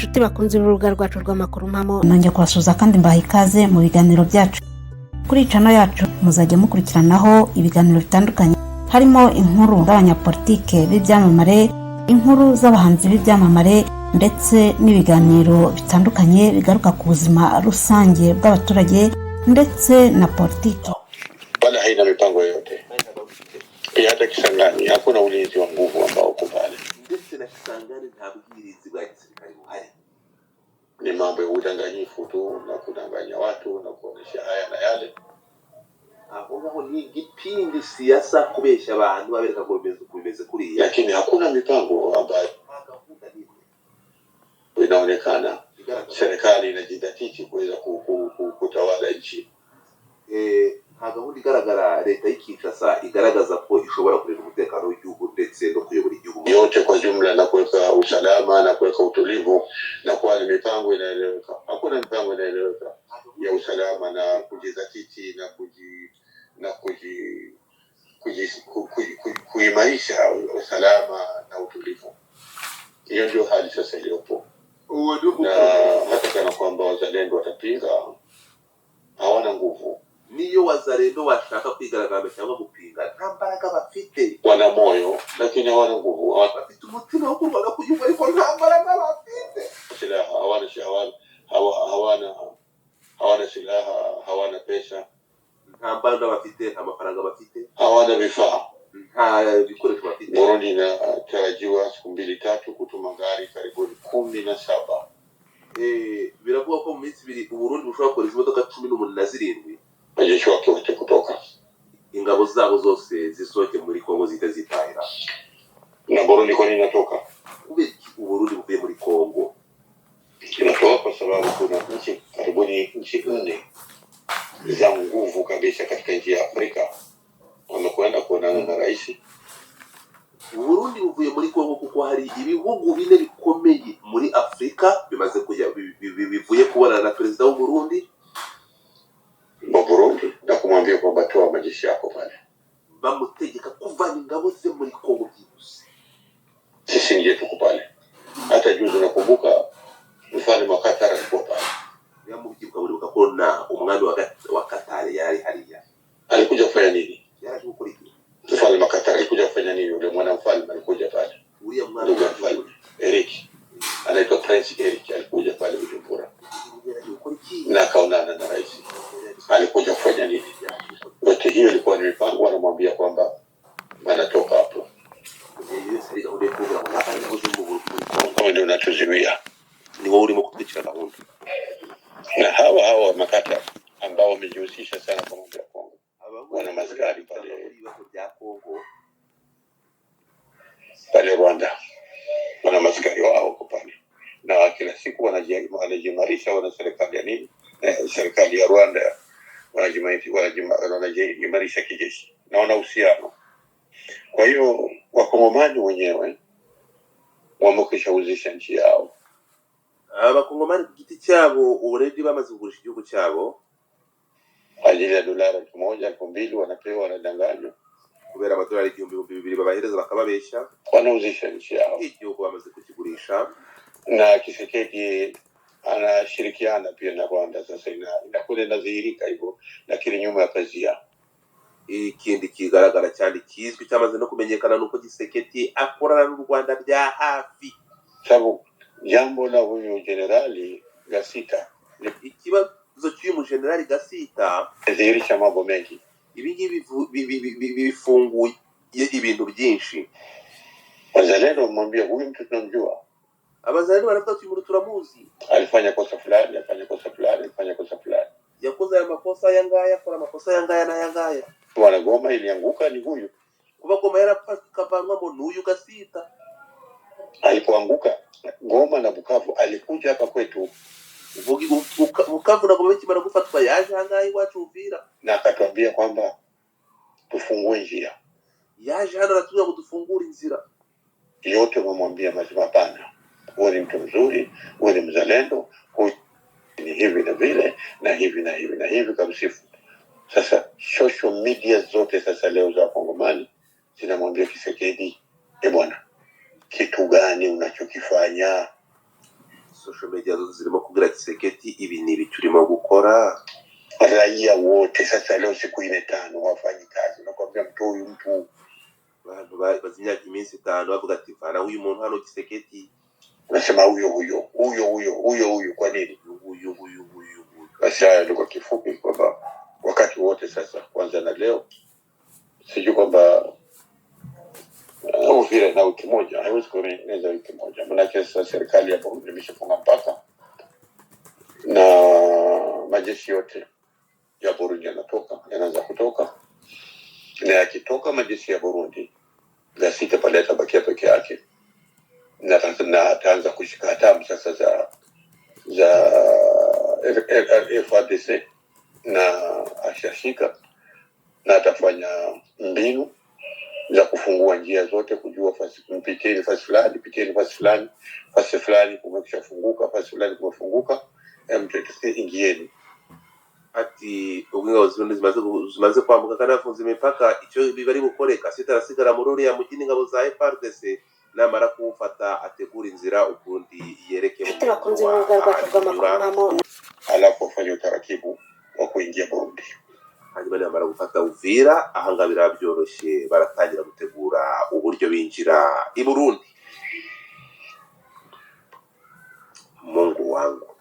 Inshuti bakunze urubuga rwacu rw'amakuru mpamo, nongeye kubasuhuza kandi mbaha ikaze mu biganiro byacu kuri channel yacu. Muzajya mukurikiranaho ibiganiro bitandukanye, harimo inkuru z'abanyapolitike b'ibyamamare, inkuru z'abahanzi b'ibyamamare, ndetse n'ibiganiro bitandukanye bigaruka ku buzima rusange bw'abaturage ndetse na politiki. Wala haina mipango yoyote. Pia hata Kisangani hakuna ulinzi wa nguvu ambao uko pale. Ndetse na Kisangani nta bwirinzi bwa gisirikare buhari. Ni mambo ya udanganyifu tu na kudanganya watu na kuonyesha haya na yale. Aho ngaho ni igipindi siyasa, kubeshya abantu babereka ngo bimeze kuriya. Lakini hakuna mipango ambayo Nta gahunda n'imwe inaonekana igaragaza serikali inajidhatiti kuweza kutawala nchi. Nta gahunda igaragara leta y'i Kinshasa igaragaza ko ishobora kurinda umutekano w'igihugu ndetse no kuyobora igihugu yote kwa jumla na kuweka usalama na kuweka utulivu na kuwa na mipango inaeleweka. Hakuna mipango inaeleweka ya usalama na kujidhatiti na kuji, kuji, ku, ku, ku, kuimarisha usalama na utulivu. Hiyo ndio hali sasa iliyopo, Uwo ni na hata kana kwamba wazalendo watapinga, hawana nguvu. Niyo wazalendo bashaka kwigaragambya cyangwa gupinga, nta mbaraga bafite. Wana moyo lakini hawana nguvu, hawana Bafite umutima wo kurwana ku gihugu, ariko nta mbaraga bafite. silaha, hawana silaha, hawana pesa, Nta mbaraga bafite, nta mafaranga bafite, hawana vifaa. nta bikoresho bafite. Burundi inatarajiwa siku mbili tatu kutuma gari karibuni 17 Biravugwa ko mu minsi 2 Uburundi bushobora kohereza imodoka 87 wanajeshi wake wote kutoka ingabo zabo zose zisohoke muri Kongo, zihite zitahira. Na Burundi kwa nini inatoka? Kubera iki Uburundi buvuye muri Kongo? Inatoka kwa sababu kuna nchi karibuni nchi nne za nguvu kabisa katika nchi ya Afrika wamekwenda kuonana na rais Uburundi buvuye muri Kongo kuko hari ibihugu bine bikomeye muri Afurika bimaze kujya bivuye kubonana na perezida w'Uburundi wa Burundi na kumwambia kwamba toa majeshi yako pale, bamutegeka kuvana ingabo ze muri Kongo byihuse. Sisi ndiye tuko pale. Hata juzi nakumbuka mfalme wa Qatar alikuwa pale. Niba mubyibuka, muribuka ko na umwami wa Katari yari hariya. Alikuja kufanya nini? Yaraje gukora iki? Mfalme wa Qatar alikuja kufanya nini? Yule mwana mfalme alikuja pale, Uriya mwana ndugu ya mfalme Eric, anaitwa Prince Eric, alikuja pale Bujumbura yaraje gukora iki? Na akaonana na rais. Alikuja kufanya nini? Yote hiyo ilikuwa ni mipango, wanamwambia kwamba wanatoka hapo. Iyo yose ari gahunda yo kuvuga ngo navane ingabo ze muri Kongo. Kama ndio unatuzuia. Ni wowe urimo kutwicira gahunda. Na hawa hawa makata ambao wamejihusisha sana kwa mambo ya Kongo Aba wana maskari pale muri ibibazo bya Kongo pale Rwanda, wana maskari wao wako pale na kila siku wanajiimarisha, wana serikali ya nini, serikali ya Rwanda wanajiimarisha kijeshi na wana uhusiano. Kwa hiyo wakongomani wenyewe wamekwishauzisha nchi yao. Abakongomani ku giti cyabo uburebye bamaze kugurisha igihugu cyabo kwa ajili ya dolara 1000, 2000 wanapewa, wanadanganywa, kubera amadolari 1000, 2000 babahereza, bakababeshya. Wanauzisha nchi yao. Igihugu bamaze kukigurisha. Na Tshisekedi anashirikiana pia na Rwanda. Sasa inakuwa inadhihirika hivyo, lakini nyuma ya pazia. Ikindi kigaragara cyane kizwi cyamaze no kumenyekana nuko Tshisekedi akorana n'u Rwanda bya hafi. Sababu jambo la huyu jenerali Gasita Ikibazo cy'uyu mujenerali Gasita limedhihirisha mambo mengi. Ibi ngibi bifunguye ibintu byinshi. Wazalendo wamwambia huyu mtu tunamjua, Abazalendo baravuga ati uyu muntu turamuzi, alifanya kosa fulani, alifanya kosa fulani, alifanya kosa fulani. Yakoze aya makosa aya ngaya, akora amakosa aya ngaya n'aya ngaya. Bwana Goma ilianguka ni huyu. Kuba Goma yarafashwe ikavanwamo n'uyu Gasita. Alipoanguka Goma na Bukavu alikuja hapa kwetu Bukavu na Goma bikimara gufatwa yaje aha ngaha iwacu Uvira na akatuambia kwamba tufungue njia. Yaje hano aratubwira ngo dufungure inzira. Yote umemwambia mazima, hapana, huyu ni mtu mzuri, huyu ni mzalendo, huyu ni hivi na vile na hivi na hivi na hivi, kamsifu. Sasa social media zote sasa leo za Kongomani zinamwambia Tshisekedi, e bwana, kitu gani unachokifanya? Social media zose zirimo kubwira Tshisekedi, ibi ni ibiki urimo gukora? Raia wote sasa leo siku ine tano wafanyi kazi, nakwambia mtu huyu mtu Abantu bazi imyaka iminsi 5 bavuga ati vana uyu muntu hano Tshisekedi. Unasema huyo huyo huyo huyo huyo huyu, kwa nini? Uyu uyu uyu uyu. Basi haya ndio kwa kifupi, kwamba wakati wote sasa, kwanza na leo, sijui kwamba Uvira na wiki moja haiwezi kueneza wiki moja, manake sasa serikali ya Burundi imeshafunga mpaka na majeshi yote ya Burundi yanatoka, yanaanza kutoka, na yakitoka majeshi ya Burundi, Gasita pale atabakia peke yake na ataanza kushika hatamu sasa za FARDC na ashashika na atafanya mbinu za kufungua njia zote, kujua fasi, mpitieni fasi fulani, pitieni fasi fulani, fasi fulani kumeshafunguka, fasi fulani kumefunguka, M23 ingieni. Ati ubwo ingabo z'Uburundi zimaze kwambuka kandi bafunze imipaka, icyo bari bukore, Kasita arasigara muri uriya mujyi n'ingabo za FARDC, namara kuwufata ategura inzira ukundi yereke mu Inshuti bakunze wa b'urubuga rwacu rw'amakuru anyura mpamo alafu wafanye utaratibu wa kuingia Burundi. Hanyuma nibamara gufata Uvira, ahangaha biraba byoroshye, baratangira gutegura uburyo binjira i Burundi. Mungu wangu,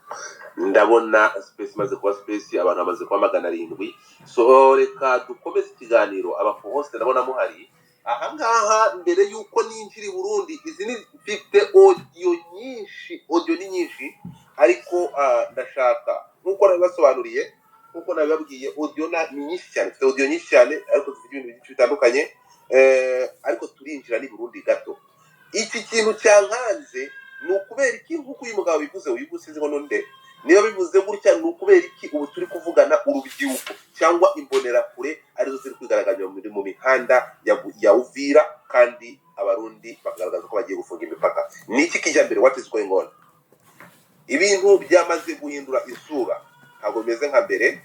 ndabona space imaze kuba space, abantu bamaze kuba 700. So reka dukomeze ikiganiro. Abahost ndabona muhari ahangaha. Mbere y'uko ninjira i Burundi, izi ni mfite audio nyinshi, audio ni nyinshi, ariko ndashaka nk'uko nabibasobanuriye, nk'uko nabibabwiye, audio ni nyinshi cyane, mfite audio nyinshi cyane, ariko zifite ibintu byinshi bitandukanye. Ariko turinjira n'i Burundi gato. Iki kintu cyankanze ni ukubera iki? Nk'uko uyu mugabo bivuze, uyu nguyu sinzi ngo nunde, niba bivuze gutya ni ukubera iki ubu turi kuvugana urubyiruko cyangwa imbonerakure arizo ziri kwigaragaza mu mihanda ya Uvira, kandi Abarundi bagaragaza ko bagiye gufunga imipaka? Ni iki kijya mbere? What is going on? Ibintu byamaze guhindura isura, ntabwo bimeze nka mbere.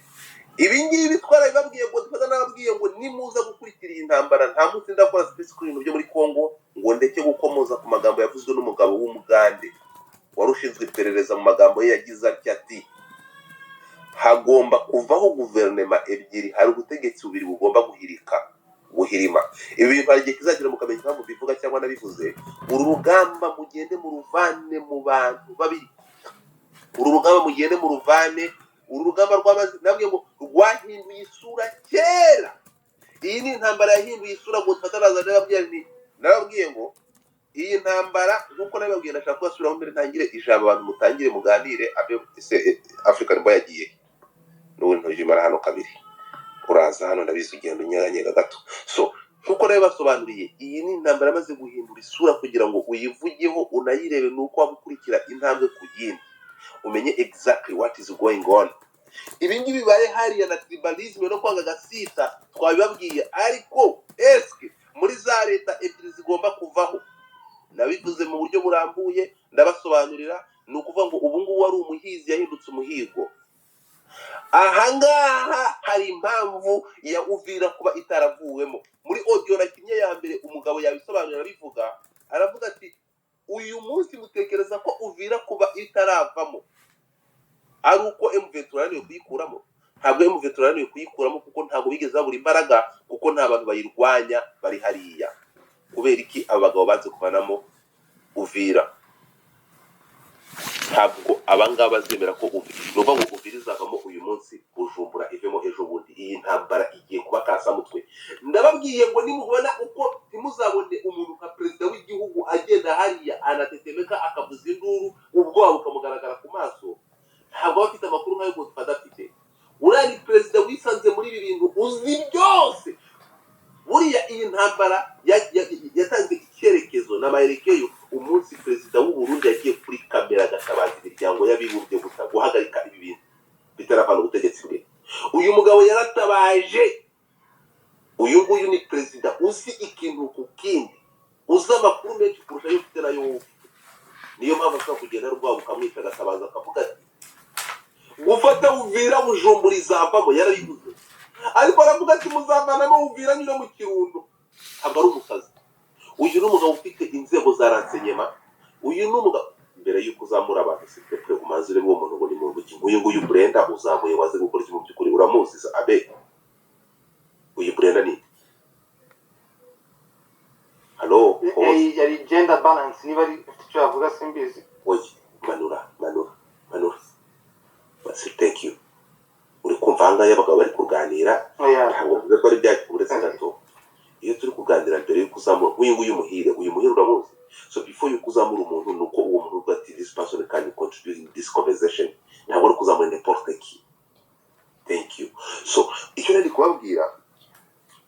Ibi ngibi twarabibabwiye ngo dufata, nababwiye ngo nimuza gukurikira iyi ntambara, nta munsi ndakora space kuri ibintu byo muri Congo ngo ndeke gukomoza ku magambo yavuzwe n'umugabo w'Umugande wari ushinzwe iperereza. Mu magambo ye yagize atya ati: hagomba kuvaho guverinoma ebyiri, hari ubutegetsi bubiri bugomba guhirika guhirima. Ibi bintu hari igihe kizagera mukamenya impamvu bivuga cyangwa nabivuze. Uru rugamba mugende muruvane mu bantu babiri, uru rugamba mugende muruvane, uru rugamba rwamaze, nabwiye ngo rwahinduye isura kera. Iyi ni intambara yahinduye isura ngo tutaraza. Narababwiye ngo iyi ntambara, nk'uko nabibabwiye, ndashaka kubasubiraho mbere ntangire ijambo, abantu mutangire muganire. Abe ese African Boy yagiye n'ubundi ntujimara hano kabiri, uraza hano, ndabizi ugenda unyeganyega gato. So nk'uko nabibasobanuriye, iyi ni intambara yamaze guhindura isura. Kugira ngo uyivugeho unayirebe ni uko waba ukurikira intambwe ku yindi, umenye exactly what is going on. Ibi ngibi bibaye hariya na tribalism no kwanga Gasita twabibabwiye, ariko eske muri za leta ebyiri zigomba kuvaho? Nabivuze mu buryo burambuye, ndabasobanurira. Ni ukuvuga ngo ubu ngubu wari umuhizi yahindutse umuhigo. Ahangaha hari impamvu ya Uvira kuba itaravuwemo. Muri audio nakinnye ya mbere, umugabo yabisobanura, arabivuga, aravuga ati: uyu munsi mutekereza ko Uvira kuba itaravamo ari uko M23 yananiwe kuyikuramo? Ntabwo M23 yananiwe kuyikuramo, kuko ntabwo bigeze babura imbaraga, kuko nta bantu bayirwanya bari hariya. Kubera iki aba bagabo banze kuvanamo Uvira? Ntabwo abangaba bazemera ko Uvira, ni ukuvuga ngo Uvira izavamo uyu munsi, Bujumbura ivemo ejo bundi. Iyi ntambara igiye kuba kasamutwe. Ndababwiye ngo nimubona uko, ntimuzabone umuntu nka perezida w'igihugu agenda hariya anatetemeka, akavuza induru, ubwoba bukamugaragara ku maso. Ntabwo aba afite amakuru nk'ayo Godfather afite. Uriya ni perezida wisanze muri ibi bintu, uzi byose. Buriya iyi ntambara yatanze icyerekezo n'amaherekeyo umunsi perezida w'u Burundi yagiye kuri kamera agatabaza imiryango y'abibumbye gusa guhagarika ibi bintu bitaravana ubutegetsi bwe. Uyu mugabo yaratabaje. Uyu nguyu ni perezida uzi ikintu ku kindi, uzi amakuru menshi kurusha ayo ufite nayo wowe ufite. Niyo mpamvu ashobora kugenda rwabo bukamwica, agatabaza akavuga ati gufata Uvira, Bujumbura izavamo. Yarabivuze, ariko aravuga ati muzavanamo Uvira nyura mu Kirundo. Ntabwo ari umusazi. Uyu ni umugabo ufite inzego za renseignement. Uyu ni umugabo. Mbere y'uko uzamura abantu, s'il te plaît, umanze urebe uwo muntu ngo ni muntu ki. Nk'uyu nguyu Brenda uzamuye, waze gukora iki mu by'ukuri? Uramuzi se, abe uyu Brenda ni halo host? Yari gender balance, niba ari ufite icyo yavuga simbizi. Oye, manura, manura, manura basi, thank you. Uri kumva ahangaha abagabo bari kuganira. Oya. Ntabwo mvuze ko ari byacu, uretse gato iyo turi kuganira, mbere y'uko uzamura nk'uyu nguyu Muhire, uyu Muhire uramuzi? So before y'uko uzamura umuntu, ni uko uwo muntu uvuga ati "This person can contribute in this conversation." Ntabwo uri kuzamura n'importe qui. Thank you. So icyo nari kubabwira,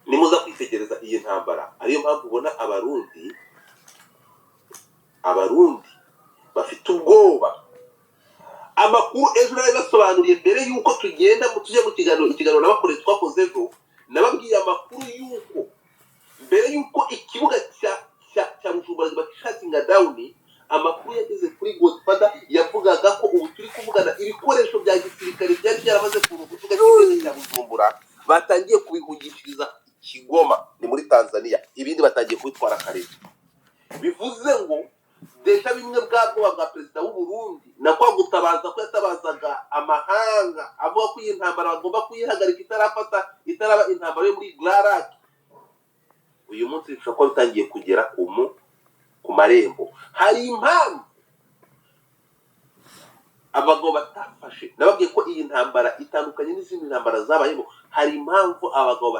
nimuza kwitegereza iyi ntambara, ariyo mpamvu ubona Abarundi bafite ubwoba. Amakuru ejo nari basobanuriye mbere y'uko tugenda tujya mu kiganiro, ikiganiro nabakoreye twakoze ejo, nababwiye amakuru y'uko mbere y'uko ikibuga cya Bujumbura bakishatinga down, amakuru yageze kuri Godfather yavugaga ko ubu turi kuvugana ibikoresho bya gisirikare byari byaramaze ku kibuga cy'indege cya Bujumbura batangiye kubihungishiriza Kigoma, ni muri Tanzania, ibindi batangiye kubitwara kare. Bivuze ngo déjà bimwe bwa bwoba bwa perezida w'u Burundi na kwa gutabaza ko yatabazaga amahanga avuga ko iyi ntambara bagomba kuyihagarika itarafata, itaraba intambara yo muri Grands Lacs, uyu munsi bishobora kuba bitangiye kugera ku marembo. Hari impamvu abagabo batafashe, nababwiye ko iyi ntambara itandukanye n'izindi ntambara zabayemo. Hari impamvu abagabo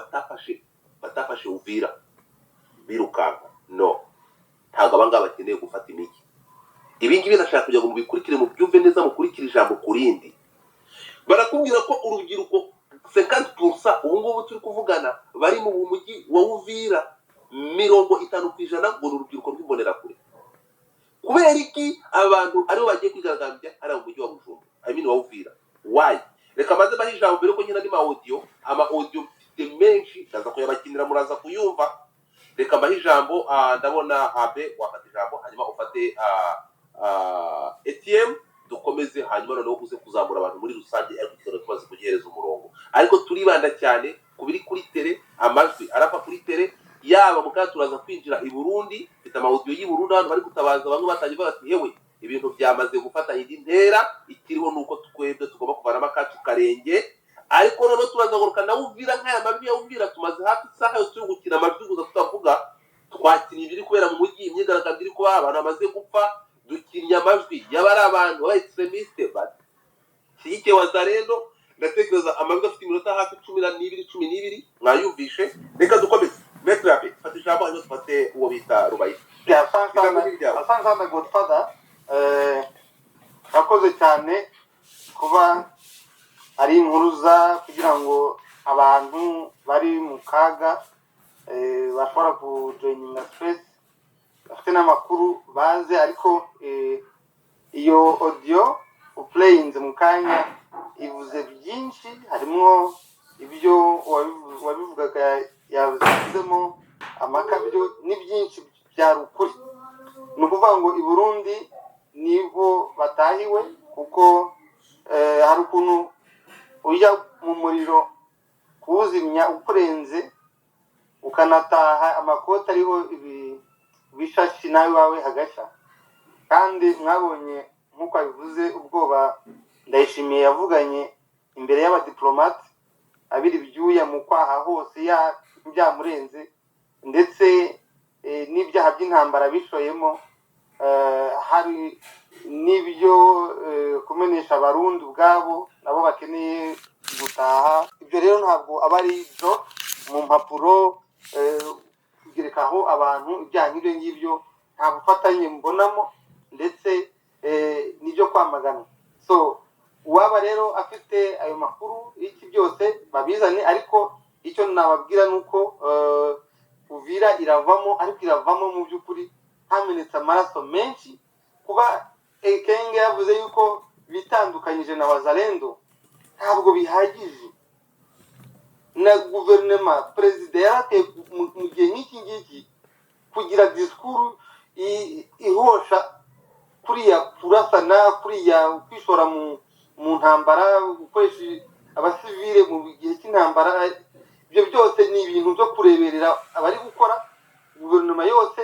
batafashe Uvira birukanka. No, ntabwo abangaba bakeneye gufata imijyi. Ibi ngibi ndashaka kugira ngo mubikurikire, mubyumve neza, mukurikire ijambo ku rindi. Barakubwira ko urubyiruko 50% ubu ngubu turi kuvugana bari mu mujyi wa Uvira, 50% ngo ni urubyiruko rw'imbonerakure. Kubera iki abantu aribo bagiye kwigaragambya ari mu mujyi wa Bujumbura, I mean wa Uvira? Why? Reka maze bahe ijambo mbere ko nyine andi ma audio, ama audio mfite menshi, ndaza kuyabakinira, muraza kuyumva. Reka mbahe ijambo. Ndabona abe wafata ijambo, hanyuma ufate Etienne, dukomeze, hanyuma noneho uze kuzamura abantu muri rusange. Ariko ikiganiro tumaze kugihereza umurongo, ariko turibanda cyane ku biri kuri terrain, amajwi arava kuri terrain. Yaba mu kaga turaza kwinjira i Burundi, mfite ama audio y'i Burundi, abantu bari gutabaza, bamwe batangiye bavuga ati "Yewe, ibintu byamaze gufata indi ntera, ikiriho ni uko twebwe tugomba kuvanamo akacu karenge." Ariko noneho turazagaruka na Uvira, nk'aya majwi ya Uvira. Tumaze hafi isaha yose turi gukina amajwi gusa tutavuga. Twakinnye ibiri kubera mu mujyi, imyigaragambyo iri kuba, abantu bamaze gupfa, dukinnye amajwi y'abari abantu b'aba extrémistes bashyigikiye Wazalendo. Ndatekereza amajwi afite iminota hafi 12, 12, mwayumvishe. Reka dukomeze. Maître Abe, fata ijambo, hanyuma dufate uwo bita Rubayita. Yeah, asante Ijambo sana. ni ryawe. Asante sana Godfather. Urakoze cyane kuba ari impuruza kugira ngo abantu bari mu kaga bashobora kujoininga space, bafite n'amakuru baze. Ariko iyo audio uplayinze mu kanya ivuze byinshi, harimo ibyo wabivugaga yavuzemo amakabyo, ni byinshi byari ukuri. Ni ukuvuga ngo i Burundi nibo batahiwe, kuko hari ukuntu ujya mu muriro kuwuzimya ukurenze, ukanataha amakoti ariho ibishashi, nawe iwawe hagashya. Kandi mwabonye nk'uko abivuze ubwoba Ndayishimiye yavuganye imbere y'abadiplomate, abira ibyuya mu kwaha hose, byamurenze, ndetse n'ibyaha by'intambara bishoyemo, hari n'ibyo kumenesha Abarundi ubwabo nabo bakeneye gutaha. Ibyo rero ntabwo aba ari ibyo mu mpapuro, kugerekaho abantu ibyaha nk'ibyo ngibyo nta bufatanye mbonamo, ndetse n'ibyo kwamagana. So uwaba rero afite ayo makuru y'iki byose babizane. Ariko icyo nababwira ni uko Uvira iravamo, ariko iravamo mu by'ukuri hamenetse amaraso menshi. Kuba Ekenge yavuze yuko bitandukanyije na Wazalendo ntabwo bihagije. Na guverinoma, perezida yarateye mu gihe nk'iki ngiki kugira disikuru ihosha kuriya kurasana, kuriya kwishora mu ntambara, gukoresha abasivile mu gihe cy'intambara, ibyo byose ni ibintu byo kureberera abari gukora guverinoma yose,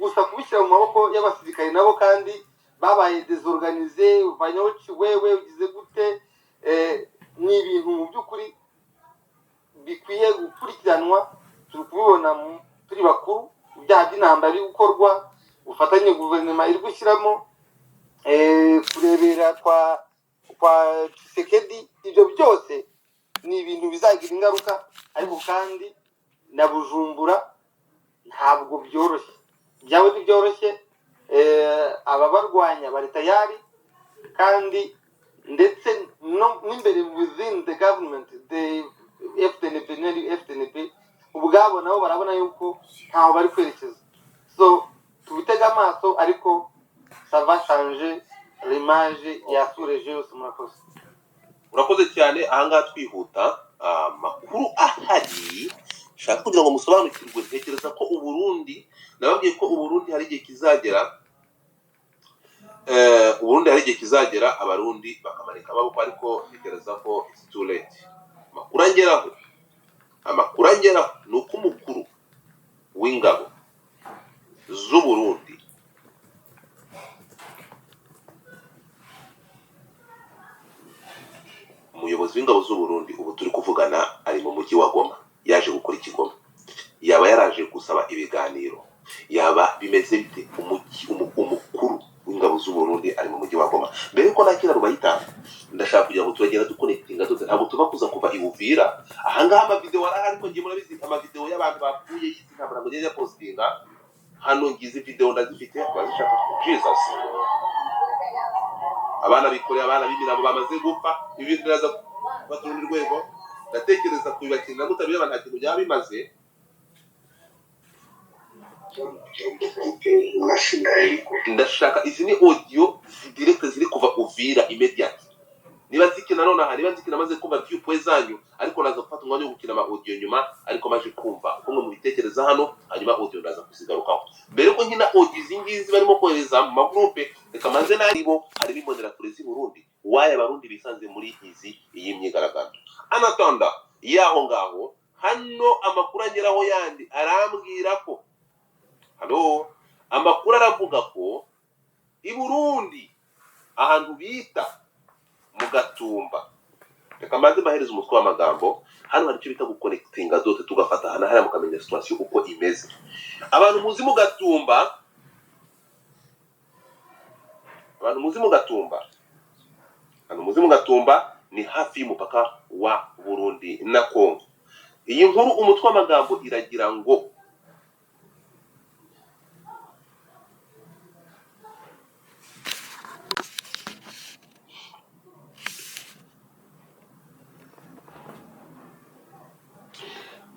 gusa kubishyira mu maboko y'abasirikare nabo kandi. Babaye désorganisé, uvanyeho Kiwewe ugize gute? Ni ibintu mu by'ukuri bikwiye gukurikiranwa. Turi kubibona turi bakuru, ibyaha by'intambara biri gukorwa, ubufatanye guverinoma iri gushyiramo, kurebera kwa Tshisekedi. Ibyo byose ni ibintu bizagira ingaruka. Ariko kandi na Bujumbura ntabwo byoroshye, byaba ntibyoroshye. Ababarwanya bari tayari, kandi ndetse no n'imbere within the government, the FDNB n'ari FDNB ubwabo nabo barabona yuko ntaho bari kwerekeza. So tubitege amaso, ariko ça va changer l'image ya sous-région yose. Murakoze. Urakoze cyane. Ahangaha twihuta, amakuru ahari nshaka kugira ngo musobanukirwe. Ntekereza ko Uburundi, nababwiye ko Uburundi hari igihe kizagera, Uburundi hari igihe kizagera Abarundi bakamanika amaboko, ariko ntekereza ko it's too late. Amakuru angeraho ni uko umukuru w'ingabo z'Uburundi, umuyobozi w'ingabo z'Uburundi ubu turi kuvugana, ari mu mujyi wa Goma. Yaje gukora ikigoma, yaba yaraje gusaba ibiganiro, yaba bimeze bite? Umukuru w'ingabo z'Uburundi ari mu mujyi wa Goma. Mbere yuko nakira Rubayita, ndashaka kugira ngo turagenda duconnectinga dute. Ntabwo tuba kuza kuva i Uvira. Ahangaha amavideo arahari, ariko ngiye, murabizi, amavideo y'abantu bapfuye y'izi ntambara ngo ngende postinga hano. Ngize video ndazifite, abazishaka. Jesus, abana bikoreye, abana b'imirambo bamaze gupfa. Ibi bintu biraza gufata urundi rwego. Ndatekereza kubibakinira mutabireba nta kintu byaba bimaze. Ndashaka izi ni audio direct ziri kuva Uvira immediate. Niba nzikina nonaha, niba nzikina maze kumva viewpoint zanyu, ariko naza gufata umwanya wo gukina ama audio nyuma, ariko maje kumva uko mwe mubitekereza hano, hanyuma audio ndaza kuzigarukaho. Mbere ko nkina audio izi ngizi barimo kohereza mu magroupe, reka manze naribo harimo Imbonerakure z'i Burundi. Waye Abarundi bisanze muri izi iyi myigaragambyo anatonda yaho ngaho. Hano amakuru ageraho yandi arambwira ko hano amakuru aravuga ko i Burundi ahantu bita mu Gatumba. Reka mbanze mbahereze umutwe w'amagambo. Hano hari icyo bita guconnectinga dots, tugafata hano hariya mukamenya situation uko imeze. Abantu muzi mu Gatumba, abantu muzi mu Gatumba, abantu muzi mu Gatumba ni hafi y'umupaka wa Burundi na Kongo. Iyi nkuru umutwe w'amagambo iragira ngo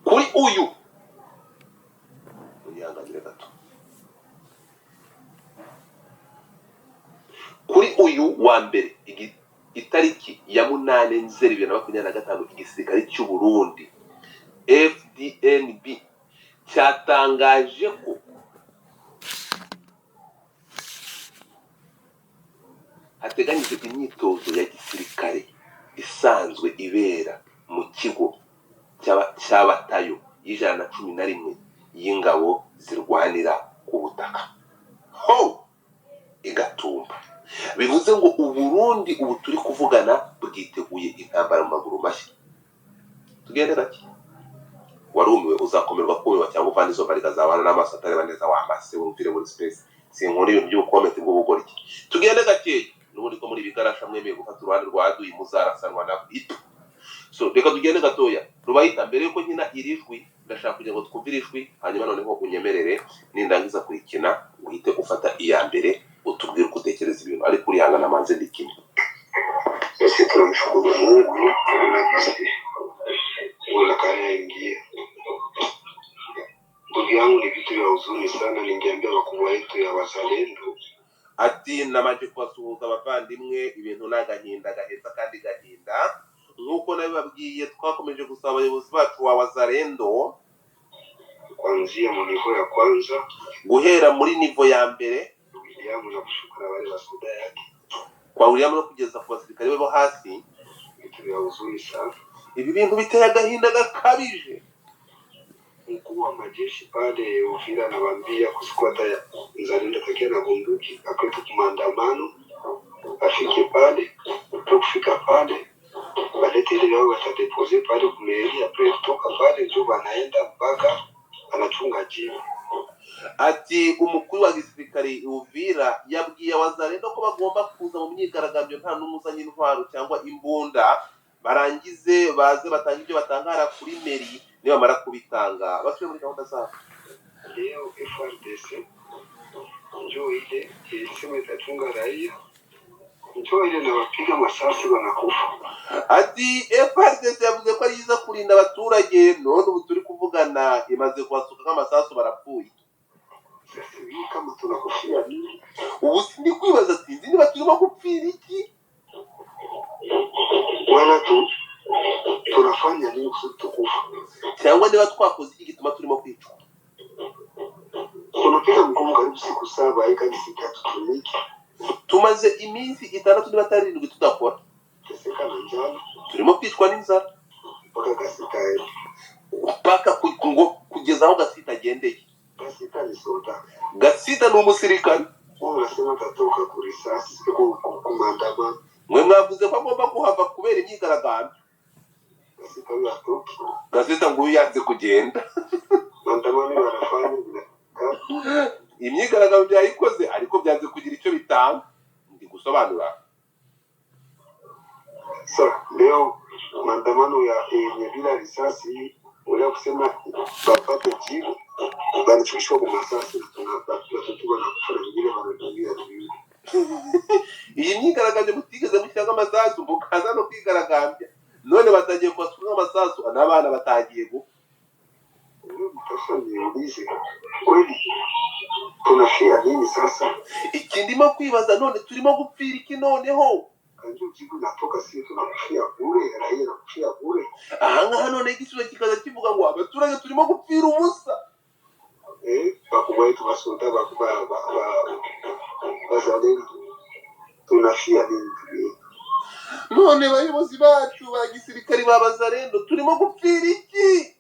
kuri uyu, munyihanganire gato, kuri uyu wa mbere, itariki ya 8 Nzeri 2025, igisirikare cy'u Burundi FDNB cyatangaje ko hateganyijwe imyitozo ya gisirikare isanzwe ibera mu kigo cya batayo y'111 y'ingabo zirwanira ku butaka ho igatumba. Bivuze ngo Uburundi ubu turi kuvugana bwiteguye intambara mu maguru mashya. Tugende gake. Warumiwe, uzakomerwa kumiwa, cyangwa uvane izo mbaraga zabana n'amaso atareba neza wamase wumvire muri space. Sinkunda ibintu by'ubucomment bw'ubugoryi. Tugende gakeya. N'ubundi ko muri bigarasha mwemeye gufata uruhande rwa aduyi, muzarasanwa na itu. So reka tugende gatoya. Rubayita, mbere yuko nkina iri jwi, ndashaka kugira ngo twumve iri jwi, hanyuma noneho unyemerere nindangiza kurikina uhite ufata iya mbere utubwire uko utekereza ibintu, ariko urihangana manze ndikine. Sisi tunamshukuru Mungu na sisi Mola kanaingia. Ndugu yangu, ni vitu vya huzuni sana. Ningeambia wakubwa wetu ya wazalendo Ati nabanje kubasuhuza abavandimwe, ibintu ni agahinda gaheza kandi gahinda. Nk'uko nabibabwiye, twakomeje gusaba abayobozi bacu wa Wazalendo kuanzia mu niveau ya kwanza guhera muri niveau ya mbere William na kushuka na wale wasoda yake, kwa William no kugeza ku basirikare be bo hasi. vitu vya huzuni sana. Ibi bintu biteye agahinda gakabije. Mkuu wa majeshi pale Uvira anawaambia kusikuwa hata mzalendo takia na bunduki akwetu maandamano, afike pale kufika pale balete ile yao watadepose pale kumeri, apres kutoka pale njo wanaenda mpaka anachunga jibu. Ati umukuru wa gisirikare Uvira yabwiye abazalendo ko bagomba kuza mu myigaragambyo nta n'umwe uzanye intwaro cyangwa imbunda, barangize baze batange ibyo batangara kuri meri, nibamara kubitanga basubire muri gahunda zabo. Leo FRDC njo ile ilisema itachunga raia, njo ile nawapiga masasi wanakufa. Ati FRDC yavuze ko ari iza kurinda abaturage, none ubu turi kuvugana imaze kubasuka nk'amasasu barapfuye. Sasa hii kama tunakufia nini? Ubu ndi kwibaza sinzi niba turimo gupfira iki wala tu tunafanya nini kusudi tukufa, cyangwa niba twakoze iki gituma turimo kwicwa. Tunapiga mgomo karibu siku 7 hii kandi siku hatutumiki. Tumaze iminsi 6 niba atari 7 tudakora. Teseka na njala. Turimo kwicwa n'inzara. Mpaka Gasita aende. Mpaka ngo kugeza aho Gasita agendeye. Gasita ni soda. Gasita ni umusirikare. Wao wanasema atatoka ku risasi, ku maandamano. Mwe mwavuze ko agomba kuhava kubera imyigaragambyo. Gasita huyo atoki. Gasita ngo uyu yanze kugenda. Maandamano wanafanya bila. Imyigaragambyo yayikoze ariko byanze kugira icyo bitanga. Ndi gusobanura. Sa leo maandamano ya yenye bila risasi wala kusema bapate jibu banachukishwa kwa masasi na watoto wanakufa na wengine wanaumia viungo. Iyi myigaragambyo mutigeze mushyiramo amasasu mukaza no kwigaragambya, none batangiye kubasuka amasasu n'abana batangiye gupfa. Sasa niulize kweli tunafia nini sasa? Iki ndimo kwibaza none turimo gupfira iki noneho? Kanjo jibu natoka si tunakufia bure, raia nakufia bure. Aha ngaha none igisubizo kikaza kivuga ngo abaturage turimo gupfira ubusa. Bakubwa wetu basoda bakubwa bazalendo tunafia nini? None bayobozi bacu ba gisirikari ba bazalendo turimo gupfira iki?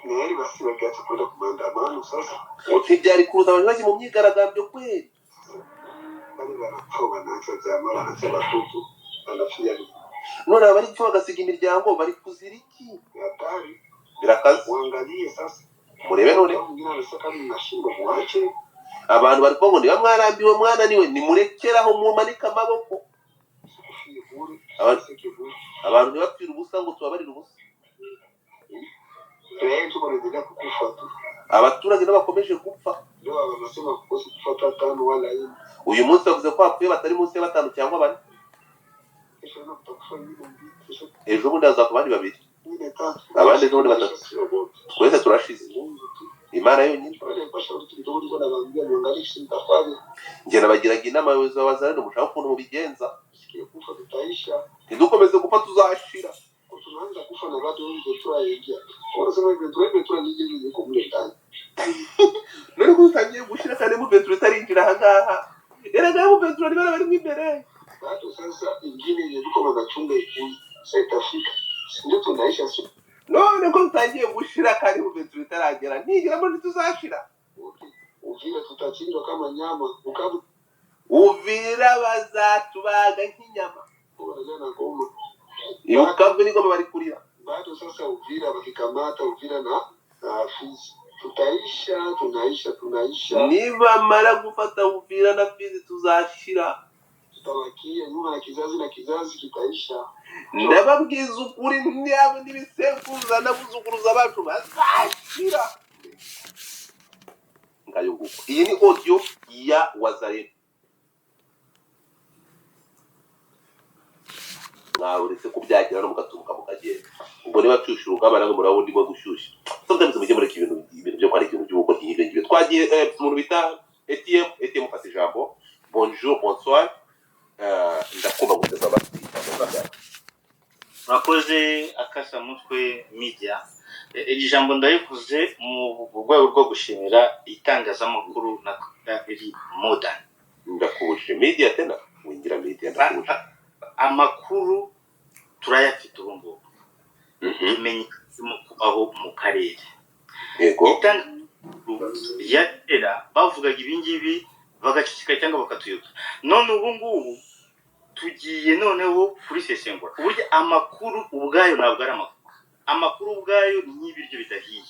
Neri basi bagiacha kwenda kumandamano sasa. Ntibyari kuruta abantu bajya mu myigaragambyo kweli. Bari barapfa bananza jamaa bananza watoto banafia nini? None abari gupfa bagasiga imiryango bari kuzira iki? Hatari. Birakaze. Muangalie sasa. Murebe none. Mwingine anasema kama mnashindwa muache. Abantu bari kuvuga ngo niba mwarambiwe mwananiwe nimurekeraho mumanike amaboko. Abantu ntibapfire ubusa ngo tubabarire ubusa. Abaturage nabo bakomeje gupfa. Uyu munsi bavuze ko hapfuye batari munsi ya 5 cyangwa 4. Ejo bundi hazakuba abandi 2, abandi ejo bundi 3. Twese turashize. Imana yonyine. Njye nabagiraga inama abayobozi b'abazalendo mushaka ukuntu mubigenza. Ntidukomeze gupfa tuzashira. Tunaanza kufa na bado wewe ndio wanasema hivi ndio ndio nyingi ziko mle ndani. None ko utangiye gushira kandi mu Petro itarinjira aha ngaha. Erega mu Petro ni bari bari imbere. Bado sasa ingine yenye tuko bagachunga ikui sasa itafika. Ndio tunaisha sio. None ko utangiye gushira kandi mu Petro itaragera. Nigira muri tuzashira. Uvira tutachinjwa kama nyama. Ukabu Uvira bazatubaga nk'inyama. Wanajana ngoma. Ibukavu ni ngoma bari kurira. Bado sasa Uvira bakikamata Uvira na Fizi. Tutaisha, tunaisha, tunaisha. Nibamara gufata Uvira na Fizi tuzashira. Tutabakia nyuma na kizazi na kizazi kitaisha. Ndababwiza ukuri niyabo n'ibisekuruza n'abuzukuruza bacu bazashira. Ngayo nguko. Iyi ni audio ya Wazalendo. Uretse kubyagira no mugatunga mukagenda. Ubwo niba cyushyura urugamba namwe murabona ndimo gushyushya. Sometimes mujye mureka ibintu byo kwandika ibintu by'ubukwe nk'ibyo ngibyo. Twagiye umuntu bita ATM fata ijambo. Bonjour, bonsoir. Ndakumva guteza amatwi. Murakoze Akasamutwe Media. Iri jambo ndarivuze mu rwego rwo gushimira itangazamakuru na iri modern. Ndakubuje media tena wingira media ndakubuje. Amakuru turayafite ubu ngubu. Tumenye kubaho mu karere. Itangazamakuru rya kera bavugaga ibingibi bagaceceka cyangwa bakatuyobya. None ubu ngubu tugiye noneho kurisesengura. Uburyo amakuru ubwayo ntabwo ari amakuru, amakuru ubwayo ni nk'ibiryo bidahiye,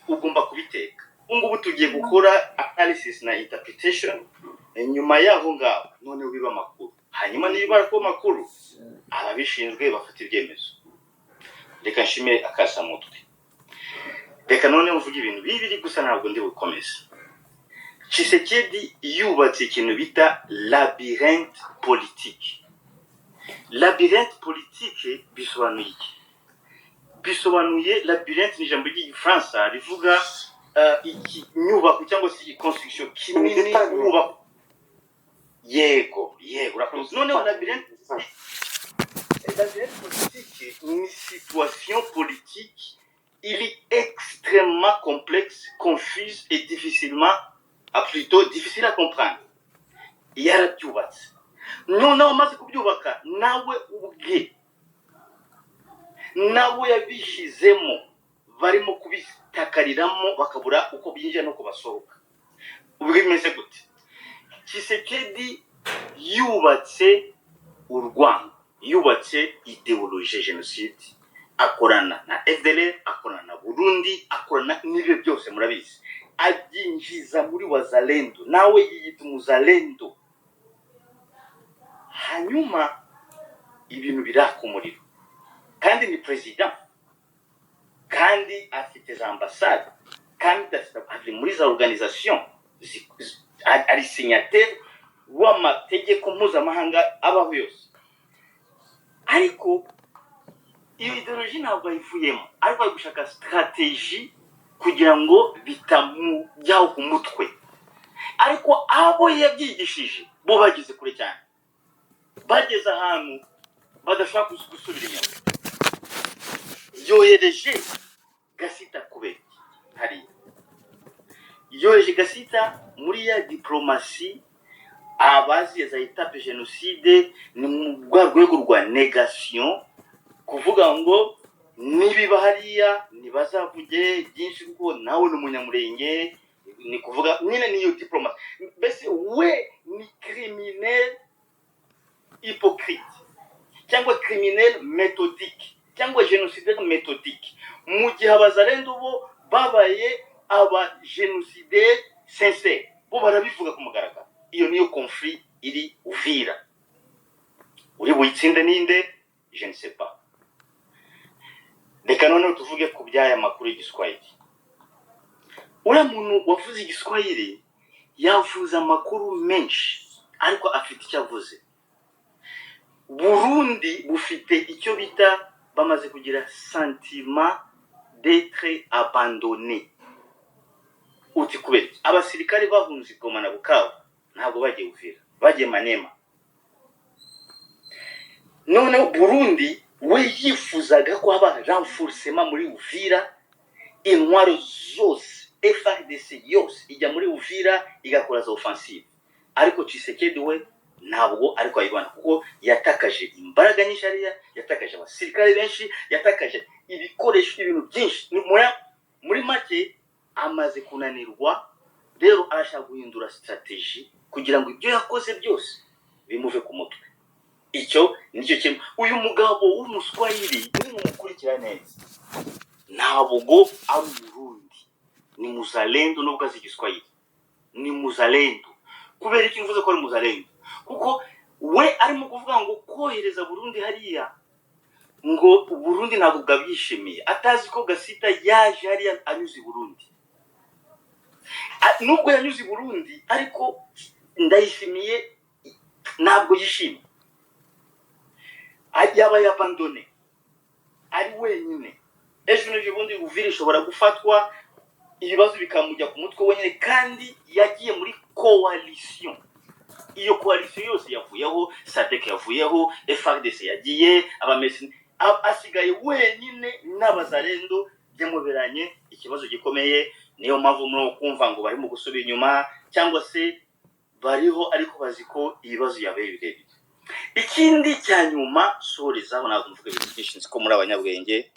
ugomba kubiteka. Ubu ngubu tugiye gukora analysis na interpretation. Nyuma y'aho ngaho noneho biba amakuru, hanyuma niba kuba amakuru, ababishinzwe bafata ibyemezo. Reka nshimire akasamutwe. Reka noneho mvuge ibintu bibiri gusa, ntabwo ndi bukomeze. Tshisekedi yubatse ikintu bita labyrinthe politique. Labyrinthe politique bisobanuye iki? Bisobanuye, labyrinthe ni ijambo ry'Igifaransa rivuga ikinyubako cyangwa se igiconstruction kinini. Igitare. Wubaka. Yego, urakoze. Noneho labyrinthe politique ni situation politique il est extrêmement complexe, confuse et difficilement, ah, plutôt difficile à comprendre. Yarabyubatse, noneho amaze kubyubaka, nawe ubwe nawe yabishyizemo, barimo kubitakariramo, bakabura uko binjira n'uko basohoka. Ubwo bimeze gute? Tshisekedi yubatse urwango, yubatse idéologie jenoside, akorana na FDLR, akorana na Burundi, akorana n'ibyo byose murabizi, abyinjiza muri Wazalendo, nawe yiyita umuzalendo. Hanyuma ibintu biraka umuriro, kandi ni perezida, kandi afite za ambasade, kandi ari muri za organisation, ari signataire w'amategeko mpuzamahanga abaho yose. Ariko iyo idéologie ntabwo ayivuyemo, ariko ari gushaka stratégie kugira ngo bitamujyaho ku mutwe. Ariko abo yabyigishije bo bageze kure cyane, bageze ahantu badashobora gusubira inyuma. Yohereje Gasita kubera iki? Hariya yohereje Gasita muri ya diplomatie, abazi za étape jenoside, ni mu rwa rwego rwa négation, kuvuga ngo nibiba hariya ntibazavuge byinshi kuko nawe ni umunyamurenge. Ni kuvuga nyine niyo diplomatie. Mbese we ni criminel hypocrite cyangwa criminel méthodique cyangwa génocidaire méthodique, mu gihe Abazalendo bo babaye aba génocidaire sincère, bo barabivuga ku mugaragaro. Iyo niyo conflit iri Uvira. Uri buyitsinde ninde? Je ne sais pas. Reka noneho tuvuge ku by'aya makuru y'igiswahili. Uriya muntu wavuze igiswahili yavuze amakuru menshi, ariko afite icyo avuze. Burundi bufite icyo bita, bamaze kugira sentiment d'être abandonné. Uti kubera iki? Abasirikare bahunze i Goma na Bukavu ntabwo bagiye Uvira, bagiye Manema. Noneho Burundi we yifuzaga ko haba renforcement muri Uvira, intwaro zose, FARDC yose ijya muri Uvira igakora za offensive. Ariko Tshisekedi we ntabwo ariko ayibona, kuko yatakaje imbaraga nyinshi hariya, yatakaje abasirikare benshi, yatakaje ibikoresho, ibintu byinshi. Muri make amaze kunanirwa. Rero arashaka guhindura stratégie kugira ngo ibyo yakoze byose bimuve ku mutwe. Icyo nicyo kimwe. Uyu mugabo w'umuswahili nimumukurikira neza, ntabwo ari Umurundi, ni muzalendo. Nubwo azi Igiswahili, ni muzalendo. Kubera iki mvuze ko ari muzalendo? Kuko we arimo kuvuga ngo kohereza Burundi hariya, ngo Burundi ntabwo bwabyishimiye, atazi ko Gasita yaje hariya anyuze i Burundi. Nubwo yanyuze i Burundi, ariko Ndayishimiye ntabwo yishimye. Yaba yabandonné, ari wenyine. Ejo n'ejo bundi Uvira ishobora gufatwa, ibibazo bikamujya ku mutwe wenyine, kandi yagiye muri coalition. Iyo coalition yose yavuyeho, SADC yavuyeho, FARDC yagiye, abamesi, asigaye wenyine n'Abazalendo. Byamuberanye ikibazo gikomeye. Niyo mpamvu muri kumva ngo barimo gusubira inyuma, cyangwa se bariho ariko bazi ko ibibazo yabaye birebire. Ikindi cya nyuma sorezaho, ntabwo mvuga ibintu byinshi, nzi ko muri abanyabwenge.